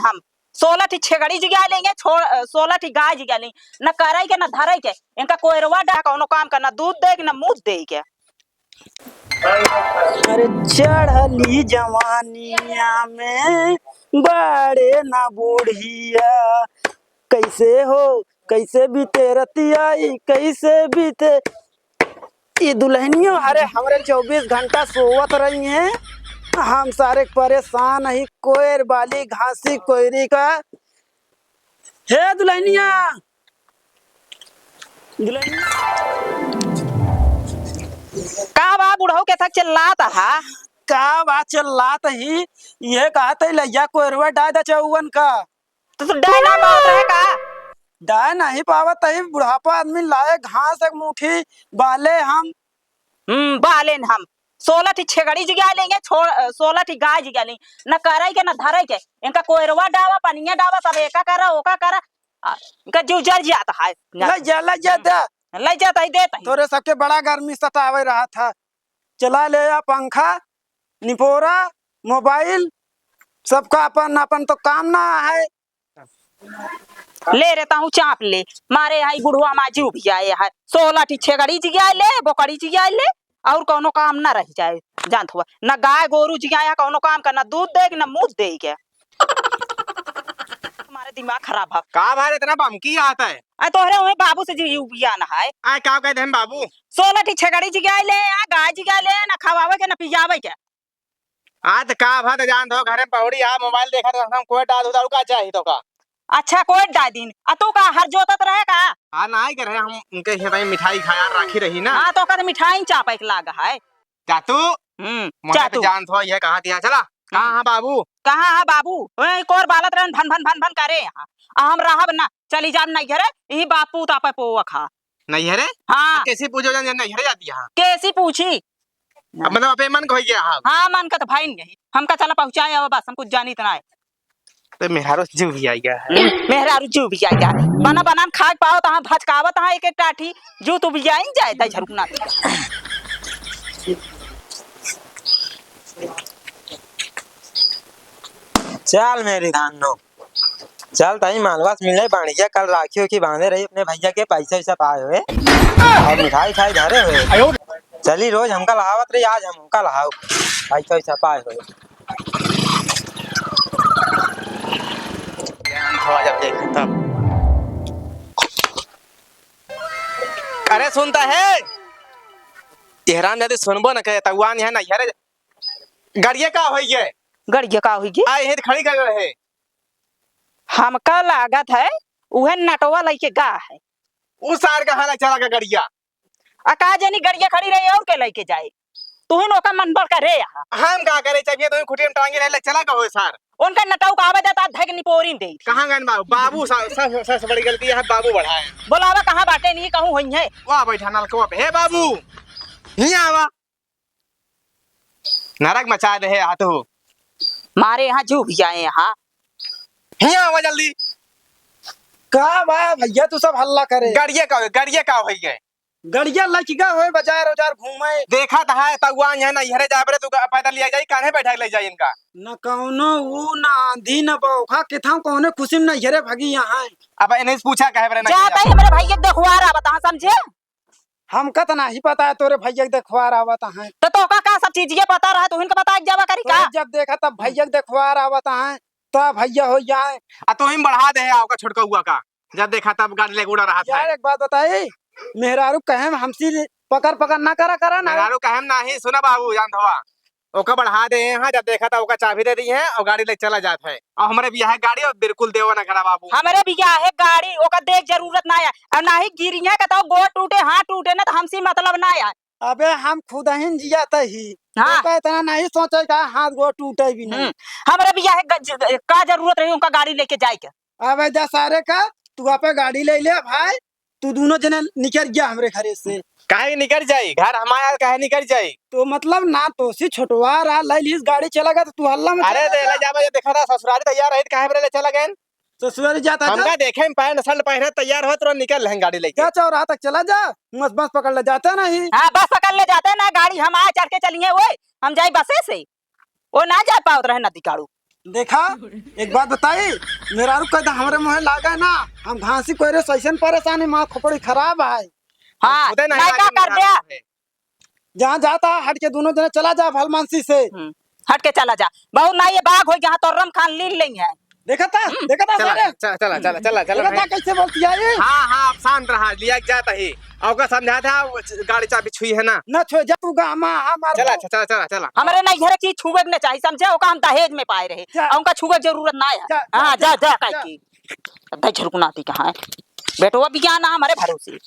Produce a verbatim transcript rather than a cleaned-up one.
हम सोलह ठी छेगड़ी जिगाइ लेंगे, छोड़, अ, सोलह ठी गाय जिगाइ लेंगे, न करइ के, न धरइ के, इनका कोयरवा डा कउनो काम का, न दूध देइ के, न मूत देइ के। अरे चढ़ली जवानिया में बड़े ना बुढ़िया, कैसे हो, कैसे बीते रतिया ई, कैसे बीते ई दुल्हनियो। अरे हमरे चउबीस घंटा सोवत रही हैं, हम सारे परेशान ही, कोयर बाली घासी कोयरी का। हे दुल्हनिया, दुल्हनिया। का बा बुढ़ऊ के था चिल्लात हा? का बा चिल्लात ही? ये कहत है लइया कोयरवा डाय दा चउवन का। तो तू डाय ना पावत रहे का? डाय नहीं पावत ही, बुढ़ापा आदमी लाए घास एक मुट्ठी बाले हम। हम्म, बालेन हम। सोलह ठी छेगड़ी जिगाइ लेंगे, छोड़, अ, सोलह ठी गाय जिगाइ लेंगे। न करइ के, न धरइ के। इनका कोयरवा डावा, पनिया डावा, सब एका करा, ओका करा। आ, इनका जीव जर जात है। लइ जा, लइ जा, दे। लइ जात ही, देत ही। तोरे सबके बड़ा गर्मी सतावे रहा था। चला ले आ पंखा, निपोरा, मोबाइल, सबका अपन अपन तो काम ना है। ले रे, तहूँ चाप ले। मारे हई बुढ़वा हमार जीव भी आए है। सोलह ठी छेगड़ी जिगाए ले, बोकड़ी जिगाए ले, और कउनो काम ना रह जाए। जानत हुआ, न गाय गोरू जिगाए है कउनो काम का, न दूध देइ के, न मूत देइ के। हमारे दिमाग खराब है। का भाई इतना बमकी आता है? आ तोहरे वही बाबू से जी उबिया न है। आ का कह दे हम बाबू? सोलह ठी छेगड़ी जिगाए ले, आ गाय जिगाए ले, न खवावे के, न पियावे के। आ त का भा त जानत हो, घरे में पहुड़ी आ, मोबाइल देखत रह, हम कोई डाल उधारू का चाही तो का? अच्छा, कोई डाल दिन। आ तू का हर जोतत रहे का? हाँ, नाई करे, हम उनके हियाँ मिठाई खाया राखी रही ना। हाँ, तो ओकर मिठाई चापे के लाग है। जा तू। हम्म, मोने जा तो तू। जानत हो, ये कहाँ दिया, चला। कहाँ हम्म। है बाबू? कहाँ है बाबू? ओए, एक और बालत रहन, भन, भन, भन, भन करे यहाँ। आ हम रहब ना, चली जाब नैहरे, यही बापू तापे पोवा खा। नैहरे? हाँ। कैसी पूछो जान, जान नैहरे जाती है? कैसी पूछी? अब मतलब अपने मन को हो गया, हाँ। हाँ, मन का तो भाई नहीं। हमका चला पहुँचाए, अब बस हम कुछ जानी तो ना है। तो मेहरारू जू भी आ गया है। मेहरारू जू भी आ गया है। बना बना खाए पाओ तो हाँ, भचकावत हाँ एक एक टाठी, जू तो भी आइन जाए, ताई झरुकना। चल मेरी धान नो। चल तई मालवा से मिले, बढ़िया कल राखी उखी बांधे रही अपने भैया के, पैसा वैसा पाए हुए और मिठाई उठाई धरे हुए। चली रोज हमका लहावत रही, आज हम हमका लहाओ, पैसा वैसा पाए हुए। ज्ञान हो जब देखे तब। अरे सुनता है, ये हराम जादे सुनबो न करे, तउआन यहाँ नहीं, अरे गड़िया का होई गे? गड़िया का होई गे? आ, यहीं खड़ी कर रहे। हमका लागत है, उहे नटवा लइके गा है। उ सार कहाँ ले चला गा गड़िया? आ, का जानी गड़िया खड़ी रही और के लइके जाए? तुहिन ओका मन बढ़ का रे यहाँ। हम का करे, चाहिए तुहिन खुटिया में टांगे रहे, ले चला गा होए सार। उनका नटवा का आवे देता, धक निपोरी में दे। कहाँ गए बाबू? बाबू सा-, सा-, सा-, सबसे बड़ी गलती है, बाबू बढ़ाए। बोलावा कहाँ बाटे, नहीं कहूँ होई है। वाह बैठा नलकवा पे, हे बाबू, हियाँ आवा। नरक मचा दे है हाथ हो। मारे यहाँ जू भी आए यहाँ। हियाँ आवा जल्दी। का बा भैया, तू सब हल्ला करे? गड़िया का, गड़िया का होई गए? गड़िया लइके होए बाजार उजार घूमे। देखा त है तउआन यहाँ नैहरे जाए बरे, तू पैदल ले जाई, कान्हे बैठा के ले जाई इनका? न कउनो ऊ, न आंधी, न बौखा, किथाऊ कउने खुशी में नैहरे भगी यहाँ। अब इन्हें से पूछा कहे बरे ना जाता ही हमरे भैया के देखवार आवत, हाँ समझे? हमका त नाही पता है तोरे भैया के देखवार आवत हैं। तो तोका का सब चीजिये पता रहा, तू इनका बताए के जावा करी का? तोरे जब देखा तब भैया के देखवार आवत हैं, तो भैया हो जाए। आ तू ही बढ़ा दे है, ओका छोटका हुआ का, जब देखा तब गाड़ी लेके उड़ा रहा था। यार एक बात बताई, मेहरारू कहे में हमसी पकड़ पकड़ ना करा, करा ना। मेहरारू कहे में नाही, सुना बाबू, जान धवा। ओका बढ़ा दे हैं, जब देखा था ओका चाबी दे दी है और गाड़ी ले चला जात है। और हमरे बियाह गाड़ी और बिल्कुल देवा ना करा बाबू। हमरे बियाह गाड़ी, ओका देख जरूरत ना है। और ना ही गिरी है, कहता गोड़ टूटे, हाथ टूटे ना, तो हमसे मतलब ना है। अबे हम खुदहिन जियात ही। हाँ। ओका इतना नहीं सोचे का हाथ गोड़ टूटे भी नहीं। हम्म। हमरे बियाह ग-, ज-, का जरूरत रही उनका गाड़ी लेके जाए के? अबे जा सारे का, तू आपे गाड़ी ले ले भाई, तू दोनों जने निकर गया हमरे घरे से। काहे निकर जाई? घर हमारा काहे निकर जाई? तो मतलब ना तो सी छोटवा रहा, ले लीस गाड़ी चला गया तो तू हल्ला मचा अरे दे। ले जाबे, ये देखा था ससुरारी तैयार रही, काहे बरे ले चला गए? ससुरारी जाता हमका था? देखे में पैंट शर्ट पहने तैयार हो, तुरंत निकल लें गाड़ी लेके। जा चौराहा तक चला जा, बस, बस पकड़ ले जाते नहीं। हाँ, बस पकड़ ले जाते ना, गाड़ी हम आए चढ़ के चलिए, ओए, हम जाई बसे से। ओ ना जा पावत रहे नदी काड़ू। देखा, एक बात बताई, मेहरारू कह दे हमरे मुँहे लागे ना, हम घासी कोयरे से ऐसन परेशान है, माँ खोपड़ी खराब है। हाँ, खुदे नहीं नहीं लागे का कर मेहरारू दे। है। जहाँ जाता हट के दोनों जने चला जा भलमानसी से। हम्म, हट के चला जा। बहुत नहीं ये बाघ हो जहाँ तो रम खान लील लेंगे। देखा था, हम्म। देखा था चला, सारे? चला, चला, चला, चला, चला, देखा था भाई। कैसे बोलती है ये? हाँ, हाँ, आप शांत रहा, लिया के जाता ही। आपका समझा था, वो गाड़ी चाबी छुई है ना? ना छुए, जा तू गा, माँ, हमार चला, चला, चला, चला, चला। हमरे नहीं घर की छुए के न चाहिए, समझे? ओका हम दहेज में पाए रहे। जा। और उनका छुए के जरूरत ना है। जा, जा, हाँ, जा, जा, जा, जा। काहे की? अद्धा झुरकुनाती कहाँ है? बेटवा भी क्या ना हमारे भरोसे।